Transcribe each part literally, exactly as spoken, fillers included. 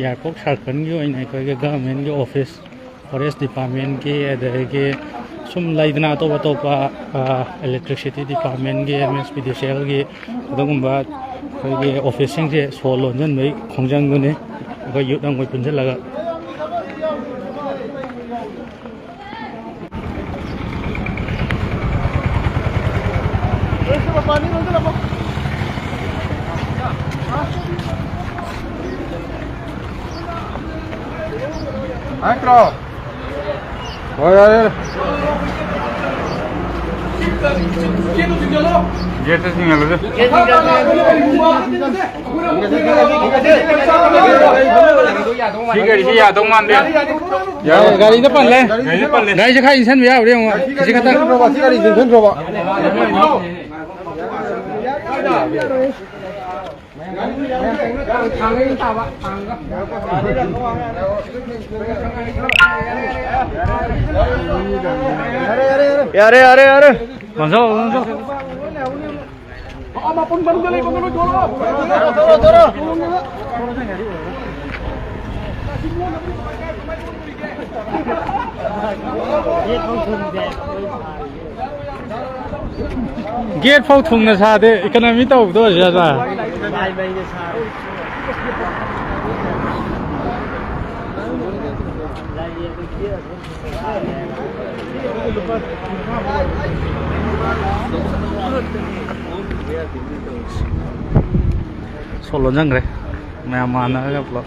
ꯌꯥꯏꯔꯤꯄꯣꯛ ꯁꯥꯔꯀꯜꯒꯤ ꯑꯣꯏꯅ ꯑꯩꯈꯣꯏꯒꯤ ꯒꯚꯔꯟꯃꯦꯟꯒꯤ ꯑꯣꯐꯤꯁ, ꯐꯣꯔꯦꯁ ꯗꯤꯄꯥꯔꯠꯃꯦꯟꯒꯤ, ꯑꯗꯒꯤ ꯁꯨꯝ ꯂꯩꯗꯅ ꯑꯇꯣꯞ ꯑꯇꯣꯞꯄ, ꯑ, ꯏꯂꯦꯛꯇ꯭ꯔꯤꯁꯤꯇꯤ ꯗꯤꯄꯥꯔꯠꯃꯦꯟꯒꯤ, ꯑꯦꯝ ꯑꯦꯁ ꯄꯤ ꯗꯤ ꯁꯤ ꯑꯦꯜꯒꯤ, ꯑꯗꯨꯒꯨꯝꯕ ꯑꯩꯈꯣꯏꯒꯤ ꯑꯣꯐꯤꯁꯁꯤꯡꯁꯦ ꯁꯣ ꯂꯣꯟꯁꯤꯟꯕꯒꯤ ꯈꯣꯡꯖꯪꯗꯨꯅꯤ, ꯑꯩꯈꯣꯏ ꯌꯨꯠ ꯑꯃꯈꯣꯏ ꯄꯨꯟꯁꯤꯜꯂꯒ꯫ ꯅꯠꯇ꯭ꯔꯣ? ꯍꯣꯏ, ꯌꯥꯔꯦ, ꯌꯥꯔꯦ꯫ ꯒꯦꯠꯇ ꯆꯤꯡꯍꯜꯂꯨꯁꯦ꯫ ꯁꯤ ꯒꯥꯔꯤꯁꯤ ꯌꯥꯗꯧ ꯃꯥꯟꯗꯦ꯫ ꯌꯥꯔꯦ, ꯒꯥꯔꯤꯗ ꯄꯜꯂꯦ꯫ ꯒꯥꯔꯤꯗ ꯄꯜꯂꯦ꯫ ꯒꯥꯔꯤꯁꯦ ꯈꯔ ꯏꯟꯁꯤꯟꯕ ꯌꯥꯕ꯭ꯔꯥ ꯌꯦꯡꯉꯣ꯫ ꯁꯤ ꯈꯛꯇꯪ꯫ ꯁꯤ ꯒꯥꯔꯤ ꯆꯤꯡꯁꯤꯟꯈ꯭ꯔꯣꯕ꯫ ꯌꯥꯔꯦ, ꯌꯥꯔꯦ, ꯌꯥꯔꯦ꯫ ꯂꯣꯟꯖꯧ, ꯂꯣꯟꯖꯧ꯫ ꯒꯦꯠ ꯐꯥꯎ ꯊꯨꯡꯅ ꯁꯥꯗꯦ, ꯏꯀꯅꯃꯤ ꯇꯧꯕꯗꯣ ꯑꯣꯏꯔꯖꯥꯠꯂ? ꯁꯣ ꯂꯣꯟꯁꯤꯟꯈ꯭ꯔꯦ ꯃꯌꯥꯝ ꯃꯥꯟꯅꯔꯒ ꯄꯨꯂꯞ꯫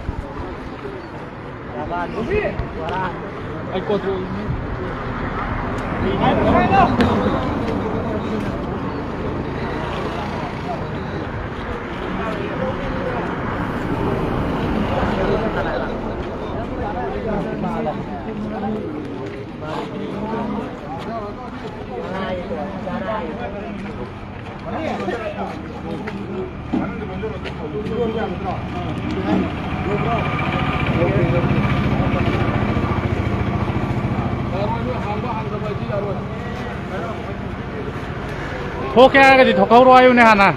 ꯊꯣꯛꯀꯦ ꯍꯥꯏꯔꯒꯗꯤ ꯊꯣꯛꯍꯧꯔꯣ ꯍꯥꯏꯌꯨꯅꯦ ꯍꯥꯟꯅ꯫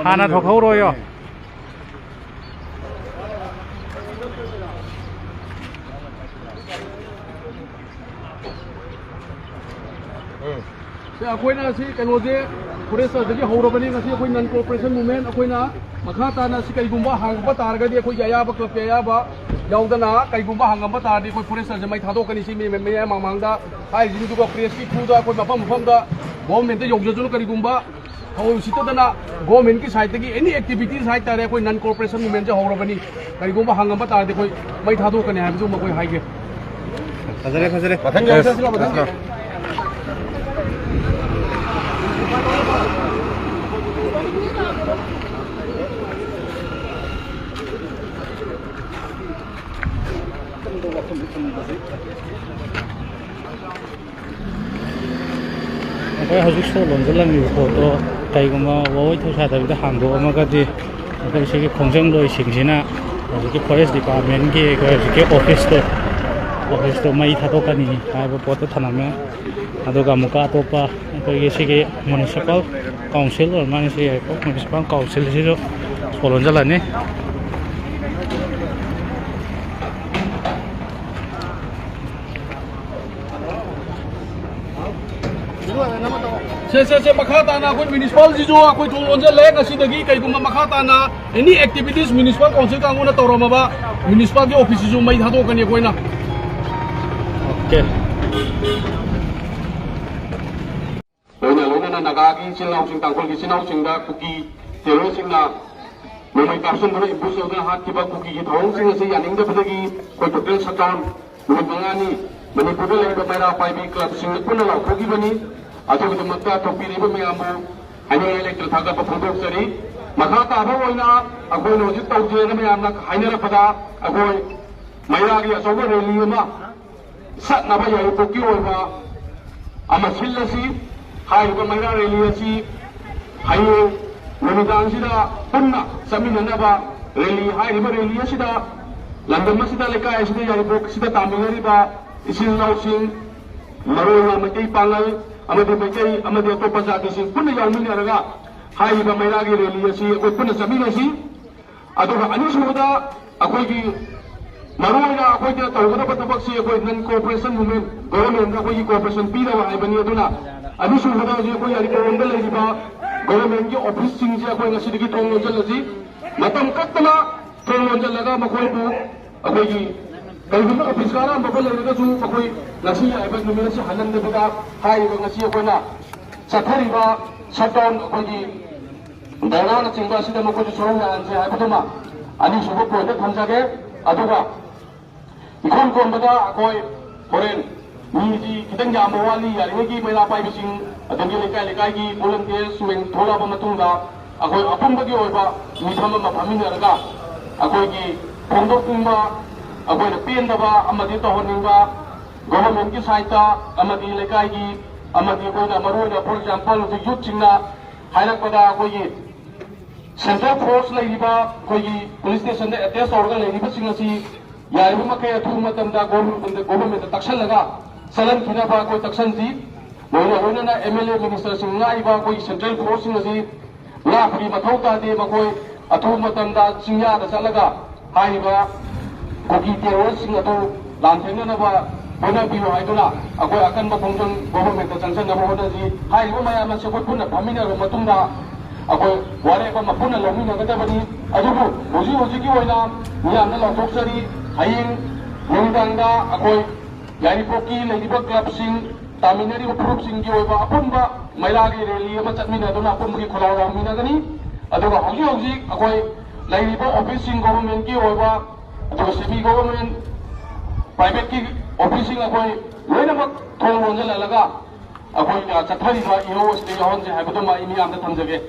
ꯍꯥꯟꯅ ꯊꯣꯛꯍꯧꯔꯣꯌꯣ꯫ ꯁꯤ ꯑꯩꯈꯣꯏꯅ ꯁꯤ ꯀꯩꯅꯣꯁꯦ ꯐꯣꯔꯦꯁꯇꯔꯗꯒꯤ ꯍꯧꯔꯕꯅꯤ꯫ ꯉꯁꯤ ꯑꯩꯈꯣꯏ ꯅꯟ ꯀꯣꯑꯣꯄꯔꯦꯁꯟ ꯃꯨꯚꯃꯦꯟ ꯑꯩꯈꯣꯏꯅ ꯃꯈꯥ ꯇꯥꯅ ꯁꯤ ꯀꯩꯒꯨꯝꯕ ꯍꯥꯡꯉꯛꯄ ꯇꯥꯔꯒꯗꯤ ꯑꯩꯈꯣꯏꯒꯤ ꯑꯌꯥꯕ ꯀ꯭ꯂꯕꯀꯤ ꯑꯌꯥꯕ ꯌꯥꯎꯗꯅ ꯀꯩꯒꯨꯝꯕ ꯍꯥꯡꯉꯝꯕ ꯇꯥꯔꯗꯤ ꯑꯩꯈꯣꯏ ꯐꯣꯔꯦꯁꯇꯔꯁꯦ ꯃꯩ ꯊꯥꯗꯣꯛꯀꯅꯤ꯫ ꯁꯤ ꯃꯤ-, ꯃꯌꯥꯝ ꯃꯃꯥꯡꯗ ꯍꯥꯏꯔꯤꯁꯤꯡꯗꯨꯒ ꯄ꯭ꯔꯦꯁꯀꯤ ꯊ꯭ꯔꯨꯗ ꯑꯩꯈꯣꯏ ꯃꯐꯝ ꯃꯐꯝꯗ ꯒꯣꯚꯔꯟꯃꯦꯟꯠꯇ ꯌꯧꯖꯗꯨꯅ ꯀꯔꯤꯒꯨꯝꯕ ꯊꯑꯣꯏ ꯎꯁꯤꯠꯇꯗꯅ ꯒꯣꯚꯔꯟꯃꯦꯟꯠꯀꯤ ꯁꯥꯏꯠꯇꯒꯤ ꯑꯦꯅꯤ ꯑꯦꯛꯇꯤꯚꯤꯇꯤꯁ ꯍꯥꯏꯇꯥꯔꯦ ꯑꯩꯈꯣꯏ ꯅꯟ ꯀꯣꯑꯣꯄꯔꯦꯁꯟ ꯃꯨꯚꯃꯦꯟꯠꯁꯦ ꯍꯧꯔꯕꯅꯤ꯫ ꯀꯔꯤꯒꯨꯝꯕ ꯍꯥꯡꯉꯝꯕ ꯇꯥꯔꯗꯤ ꯑꯩꯈꯣꯏ ꯃꯩ ꯊꯥꯗꯣꯛꯀꯅꯤ ꯍꯥꯏꯕꯗꯨ ꯃꯈꯣꯏ ꯍꯥꯏꯒꯦ꯫ ꯐꯖꯔꯦ, ꯐꯖꯔꯦ꯫ ꯃꯊꯪ ꯌꯥꯎꯁꯤ, ꯃꯊꯪ꯫ ꯑꯩꯈꯣꯏ ꯍꯧꯖꯤꯛ ꯁꯣ ꯂꯣꯟꯁꯤꯜꯂꯝꯃꯤꯕ ꯄꯣꯠꯇꯣ ꯀꯩꯒꯨꯝꯕ ꯋꯥꯑꯣꯏ ꯊꯧꯁꯥꯗꯕꯤꯗ ꯍꯥꯡꯗꯣꯛꯑꯝꯃꯒꯗꯤ ꯑꯩꯈꯣꯏ ꯁꯤꯒꯤ ꯈꯣꯡꯖꯪ ꯂꯣꯏꯁꯤꯡꯁꯤꯅ ꯍꯧꯖꯤꯛꯀꯤ ꯐꯣꯔꯦꯁ ꯗꯤꯄꯥꯔꯠꯃꯦꯟꯒꯤ ꯑꯩꯈꯣꯏ ꯍꯧꯖꯤꯛꯀꯤ ꯑꯣꯐꯤꯁꯇꯣ, ꯑꯣꯐꯤꯁꯇꯣ ꯃꯩ ꯊꯥꯗꯣꯛꯀꯅꯤ ꯍꯥꯏꯕ ꯄꯣꯠꯇꯣ ꯊꯅꯝꯃꯦ꯫ ꯑꯗꯨꯒ ꯑꯃꯨꯛꯀ ꯑꯇꯣꯞꯄ ꯑꯩꯈꯣꯏꯒꯤ ꯁꯤꯒꯤ ꯃ꯭ꯌꯨꯅꯤꯁꯤꯄꯥꯜ ꯀꯥꯎꯟꯁꯤꯜ ꯑꯣꯏꯔ ꯃꯥꯜꯂꯦ, ꯁꯤ ꯌꯥꯏꯔꯤꯄꯣꯛ ꯃ꯭ꯌꯨꯅꯤꯁꯤꯄꯥꯜ ꯀꯥꯎꯟꯁꯤꯜꯁꯤꯁꯨ ꯁꯣ ꯂꯣꯟꯁꯤꯜꯂꯅꯤ꯫ ꯁꯦ, ꯁꯦ, ꯁꯦ, ꯃꯈꯥ ꯇꯥꯅ ꯑꯩꯈꯣꯏ ꯃ꯭ꯌꯨꯅꯤꯁꯤꯄꯥꯜꯁꯤꯁꯨ ꯑꯩꯈꯣꯏ ꯊꯣꯡ ꯂꯣꯟꯁꯤꯜꯂꯦ꯫ ꯉꯁꯤꯗꯒꯤ ꯀꯩꯒꯨꯝꯕ ꯃꯈꯥ ꯇꯥꯅ ꯑꯦꯅꯤ ꯑꯦꯛꯇꯤꯚꯤꯇꯤꯁ ꯃ꯭ꯌꯨꯅꯤꯁꯤꯄꯥꯜ ꯀꯥꯎꯟꯁꯤꯜ ꯀꯥꯡꯕꯨꯅ ꯇꯧꯔꯝꯃꯕ ꯃ꯭ꯌꯨꯅꯤꯁꯤꯄꯥꯜꯒꯤ ꯑꯣꯐꯤꯁꯁꯤꯁꯨ ꯃꯩ ꯊꯥꯗꯣꯛꯀꯅꯤ ꯑꯩꯈꯣꯏꯅ꯫ ꯑꯣꯀꯦ꯫ ꯂꯣꯏꯅ ꯂꯣꯏꯅꯅ ꯅꯥꯒꯥꯒꯤ ꯏꯆꯤꯜ ꯏꯅꯥꯎꯁꯤꯡ, ꯇꯥꯡꯈꯨꯜꯒꯤ ꯏꯆꯤꯜ ꯏꯅꯥꯎꯁꯤꯡꯗ ꯀꯨꯀꯤ ꯇꯦꯔꯣꯔꯤꯁꯁꯤꯡꯅ ꯅꯣꯡꯃꯩ ꯀꯥꯞꯁꯤꯟꯗꯨꯅ ꯑꯦꯝꯕꯨꯁ ꯇꯧꯗꯨꯅ ꯍꯥꯠꯈꯤꯕ ꯀꯨꯀꯤꯒꯤ ꯊꯧꯑꯣꯡꯁꯤꯡ ꯑꯁꯤ ꯌꯥꯅꯤꯡꯗꯕꯗꯒꯤ ꯑꯩꯈꯣꯏ ꯇꯣꯇꯦꯜ ꯁꯠꯗꯥꯎꯟ ꯅꯨꯃꯤꯠ ꯃꯉꯥꯅꯤ ꯃꯅꯤꯄꯨꯔꯗ ꯂꯩꯔꯤꯕ ꯃꯩꯔꯥ ꯄꯥꯏꯕꯤ ꯀ꯭ꯂꯕꯁꯤꯡꯅ ꯄꯨꯟꯅ ꯂꯥꯎꯊꯣꯛꯈꯤꯕꯅꯤ꯫ ꯑꯗꯨꯒꯤꯗꯃꯛꯇ ꯊꯣꯛꯄꯤꯔꯤꯕ ꯃꯌꯥꯝꯕꯨ ꯍꯥꯏꯅꯤꯡꯉꯥꯏ ꯂꯩꯇꯅ ꯊꯥꯒꯠꯄ ꯐꯣꯡꯗꯣꯛꯆꯔꯤ꯫ ꯃꯈꯥ ꯇꯥꯕ ꯑꯣꯏꯅ ꯑꯩꯈꯣꯏꯅ ꯍꯧꯖꯤꯛ ꯇꯧꯖꯦꯅ ꯃꯌꯥꯝꯅ ꯍꯥꯏꯅꯔꯛꯄꯗ ꯑꯩꯈꯣꯏ ꯃꯩꯔꯥꯒꯤ ꯑꯆꯧꯕ ꯔꯦꯂꯤ ꯑꯃ ꯆꯠꯅꯕ ꯌꯥꯏꯔꯤꯄꯣꯛꯀꯤ ꯑꯣꯏꯕ ꯑꯃ ꯁꯤꯜꯂꯁꯤ꯫ ꯍꯥꯏꯔꯤꯕ ꯃꯩꯔꯥ ꯔꯦꯂꯤ ꯑꯁꯤ ꯍꯌꯦꯡ ꯅꯨꯃꯤꯗꯥꯡꯁꯤꯗ ꯄꯨꯟꯅ ꯆꯠꯃꯤꯟꯅꯅꯕ ꯔꯦꯂꯤ, ꯍꯥꯏꯔꯤꯕ ꯔꯦꯂꯤ ꯑꯁꯤꯗ ꯂꯝꯗꯝ ꯑꯁꯤꯗ, ꯂꯩꯀꯥꯏ ꯑꯁꯤꯗ, ꯌꯥꯏꯔꯤꯄꯣꯛ ꯑꯁꯤꯗ ꯇꯥꯃꯤꯟꯅꯔꯤꯕ ꯏꯆꯤꯜ ꯏꯅꯥꯎꯁꯤꯡ, ꯃꯔꯨ ꯑꯣꯏꯅ ꯃꯩꯇꯩ ꯄꯥꯉꯜ, ꯑꯃꯗꯤ ꯃꯩꯇꯩ ꯑꯃꯗꯤ ꯑꯇꯣꯞꯄ ꯖꯥꯇꯤꯁꯤꯡ ꯄꯨꯟꯅ ꯌꯥꯎꯃꯤꯟꯅꯔꯒ ꯍꯥꯏꯔꯤꯕ ꯃꯩꯔꯥꯒꯤ ꯔꯦꯂꯤ ꯑꯁꯤ ꯑꯩꯈꯣꯏ ꯄꯨꯟꯅ ꯆꯠꯃꯤꯟꯅꯁꯤ꯫ ꯑꯗꯨꯒ ꯑꯅꯤꯁꯨꯕꯗ ꯑꯩꯈꯣꯏꯒꯤ ꯃꯔꯨꯑꯣꯏꯅ ꯑꯩꯈꯣꯏꯅ ꯇꯧꯒꯗꯕ ꯊꯕꯛꯁꯤ ꯑꯩꯈꯣꯏ non cooperation movement, government ꯑꯩꯈꯣꯏꯒꯤ cooperation ꯄꯤꯗꯕ ꯍꯥꯏꯕꯅꯤ꯫ ꯑꯗꯨꯅ ꯑꯅꯤꯁꯨꯕꯗ ꯍꯧꯖꯤꯛ ꯑꯩꯈꯣꯏ ꯌꯥꯏꯔꯤꯄꯣꯛꯂꯣꯝꯗ ꯂꯩꯔꯤꯕ government ꯀꯤ office ꯁꯤꯡꯁꯦ ꯑꯩꯈꯣꯏ ꯉꯁꯤꯗꯒꯤ ꯊꯣꯡ ꯂꯣꯟꯁꯤꯜꯂꯁꯤ꯫ ꯃꯇꯝ ꯀꯛꯇꯅ ꯊꯣꯡ ꯂꯣꯟꯁꯤꯜꯂꯒ ꯃꯈꯣꯏꯕꯨ ꯑꯩꯈꯣꯏꯒꯤ ꯀꯔꯤꯒꯨꯝꯕ office ꯀꯥꯔꯝꯕ ꯂꯩꯔꯒꯁꯨ ꯃꯈꯣꯏ ꯉꯁꯤ ꯍꯥꯏꯕ ꯅꯨꯃꯤꯠ ꯑꯁꯤ ꯍꯜꯍꯟꯗꯕꯤꯗ ꯍꯥꯏꯔꯤꯕ ꯉꯁꯤ ꯑꯩꯈꯣꯏꯅ ꯆꯠꯊꯔꯤꯕ shutdown ꯑꯩꯈꯣꯏꯒꯤ ꯙꯔꯅꯥꯅꯆꯤꯡꯕ ꯑꯁꯤꯗ ꯃꯈꯣꯏꯁꯨ ꯁꯔꯨꯛ ꯌꯥꯍꯟꯁꯦ ꯍꯥꯏꯕꯗꯨꯃ ꯑꯅꯤꯁꯨꯕ point ꯊꯝꯖꯒꯦ꯫ ꯑꯗꯨꯒ ꯏꯈꯣꯝ ꯀꯣꯝꯕꯗ ꯑꯩꯈꯣꯏ ꯍꯣꯔꯦꯟ ꯃꯤꯁꯤ ꯈꯤꯇꯪ ꯌꯥꯝꯕ ꯋꯥꯠꯂꯤ, ꯌꯥꯔꯤꯉꯩꯒꯤ ꯃꯩꯔꯥ ꯄꯥꯏꯕꯁꯤꯡ ꯑꯗꯒꯤ ꯂꯩꯀꯥꯏ ꯂꯩꯀꯥꯏꯒꯤ volunteers ꯁꯤꯡ ꯊꯣꯛꯂꯛꯑꯕ ꯃꯇꯨꯡꯗ ꯑꯩꯈꯣꯏ ꯑꯄꯨꯟꯕꯒꯤ ꯑꯣꯏꯕ ꯃꯤꯐꯝ ꯑꯃ ꯐꯝꯃꯤꯟꯅꯔꯒ ꯑꯩꯈꯣꯏꯒꯤ ꯐꯣꯡꯗꯣꯛꯅꯤꯡꯕ, ꯑꯩꯈꯣꯏꯅ ꯄꯦꯟꯗꯕ ꯑꯃꯗꯤ ꯇꯧꯍꯟꯅꯤꯡꯕ government ꯀꯤ side ꯇ ꯑꯃꯗꯤ ꯂꯩꯀꯥꯏꯒꯤ ꯑꯃꯗꯤ ꯑꯩꯈꯣꯏꯅ ꯃꯔꯨꯑꯣꯏꯅ for example ꯍꯧꯖꯤꯛ youth ꯁꯤꯡꯅ ꯍꯥꯏꯔꯛꯄꯗ ꯑꯩꯈꯣꯏꯒꯤ central force ꯂꯩꯔꯤꯕ ꯑꯩꯈꯣꯏꯒꯤ police station ꯗ attach ꯇꯧꯔꯒ ꯂꯩꯔꯤꯕꯁꯤꯡ ꯑꯁꯤ ꯌꯥꯔꯤꯕ ꯃꯈꯩ ꯑꯊꯨꯕ ꯃꯇꯝꯗ government, government ꯇ ꯇꯛꯁꯜꯂꯒ ꯆꯠꯍꯟꯈꯤꯅꯕ ꯑꯩꯈꯣꯏ ꯇꯛꯁꯟꯁꯤ꯫ ꯂꯣꯏꯅ ꯂꯣꯏꯅꯅ M L A minister ꯁꯤꯡ ꯉꯥꯛꯏꯕ ꯑꯩꯈꯣꯏꯒꯤ central force ꯁꯤꯡ ꯑꯁꯤ ꯂꯥꯛꯄꯒꯤ ꯃꯊꯧ ꯇꯥꯗꯦ꯫ ꯃꯈꯣꯏ ꯑꯊꯨꯕ ꯃꯇꯝꯗ ꯆꯤꯡꯌꯥꯗ ꯆꯠꯂꯒ ꯍꯥꯏꯔꯤꯕ ꯀꯨꯀꯤ terrorist ꯁꯤꯡ ꯑꯗꯨ ꯂꯥꯟꯊꯦꯡꯅꯅꯕ ꯍꯣꯠꯅꯕꯤꯌꯨ ꯍꯥꯏꯗꯨꯅ ꯑꯩꯈꯣꯏ ꯑꯀꯟꯕ ꯈꯣꯡꯖꯪ government ꯇ ꯆꯪꯁꯤꯟꯅꯕ ꯍꯣꯠꯅꯁꯤ꯫ ꯍꯥꯏꯔꯤꯕ ꯃꯌꯥꯝ ꯑꯁꯤ ꯑꯩꯈꯣꯏ ꯄꯨꯟꯅ ꯐꯝꯃꯤꯟꯅꯔꯕ ꯃꯇꯨꯡꯗ ꯑꯩꯈꯣꯏ ꯋꯥꯔꯦꯞ ꯑꯃ ꯄꯨꯟꯅ ꯂꯧꯃꯤꯟꯅꯒꯗꯕꯅꯤ꯫ ꯑꯗꯨꯕꯨ ꯍꯧꯖꯤꯛ ꯍꯧꯖꯤꯛꯀꯤ ꯑꯣꯏꯅ ꯃꯤꯌꯥꯝꯗ ꯂꯥꯎꯊꯣꯛꯆꯔꯤ, ꯍꯌꯦꯡ ꯅꯨꯃꯤꯗꯥꯡꯗ ꯑꯩꯈꯣꯏ ꯌꯥꯏꯔꯤꯄꯣꯛꯀꯤ ꯂꯩꯔꯤꯕ club ꯁꯤꯡ, ꯇꯥꯃꯤꯟꯅꯔꯤꯕ ꯐꯨꯔꯨꯞꯁꯤꯡꯒꯤ ꯑꯣꯏꯕ ꯑꯄꯨꯟꯕ ꯃꯩꯔꯥꯒꯤ rally ꯑꯃ ꯆꯠꯃꯤꯟꯅꯗꯨꯅ ꯑꯄꯨꯟꯕꯒꯤ ꯈꯣꯜꯂꯥꯎ ꯂꯥꯎꯃꯤꯟꯅꯒꯅꯤ꯫ ꯑꯗꯨꯒ ꯍꯧꯖꯤꯛ ꯍꯧꯖꯤꯛ ꯑꯩꯈꯣꯏ ꯂꯩꯔꯤꯕ office ꯁꯤꯡ government ꯀꯤ ꯑꯣꯏꯕ, ꯑꯗꯨꯒ semi government, private ꯀꯤ office ꯁꯤꯡ ꯑꯩꯈꯣꯏ ꯂꯣꯏꯅꯃꯛ ꯊꯣꯡ ꯂꯣꯟꯁꯤꯜꯍꯜꯂꯒ ꯑꯩꯈꯣꯏꯅ ꯆꯠꯊꯔꯤꯕ ꯏꯍꯧ ꯑꯁꯤꯗ ꯌꯥꯎꯍꯟꯁꯦ ꯍꯥꯏꯕꯗꯨꯃ ꯑꯩ ꯃꯤꯌꯥꯝꯗ ꯊꯝꯖꯒꯦ꯫